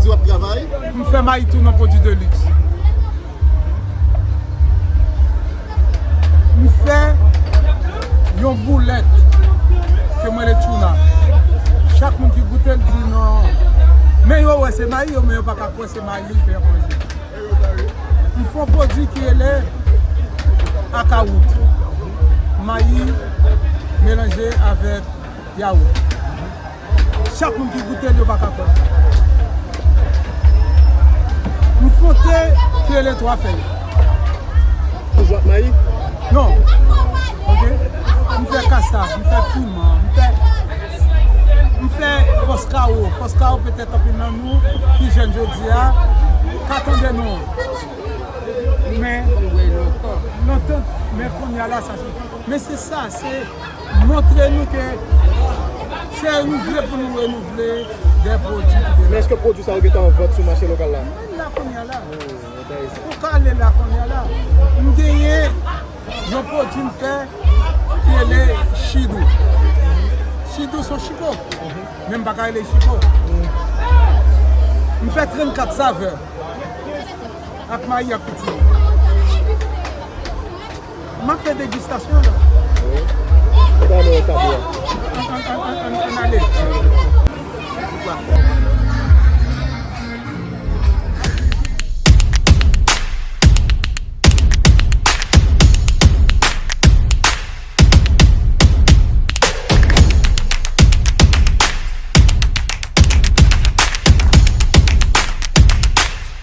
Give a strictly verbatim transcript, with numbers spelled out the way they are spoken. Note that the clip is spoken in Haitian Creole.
W ap travay? M fè mayi tou nan pwodui de luxe. M fè yon boulèt ke mwen rele tchouna. Chak moun ki goute l di non. Men yo wè se mayi yo, men yo pa ka kwè se mayi fè manje. M fè yon pwodui ki rele akawout. Mayi melanje avèk yawout. Chak moun ki goute l, yo pa ka kwè. M fè yon te ki rele twa fèy. Toujou ak mayi? Non. Ok. M fè kasta, m fè piman, m fè, m fè fòs kawo. Fòs kawo, petèt anpil nan nou ki jèn jodi a ka tande non. Men, lontan, men kounye a la, sa se. Men se sa, se montre nou ke se renouvle pou nou renouvle de pwodui ki te la. Men èske pwodui sa yo gentan an vant sou mache lokal la? Mwen la kounye a la. Ou ka ale la kounye a la. M genyen yon pwodui m fè ki rele chidou. Chidou se yon chiko. Men m pa ka rele chiko. M fè trannkat savè ak mayi ak piti. M ap fè degistasyon la. Wi. Ou ta nan tablo a. Ann, ann, ann, ann, ann ale.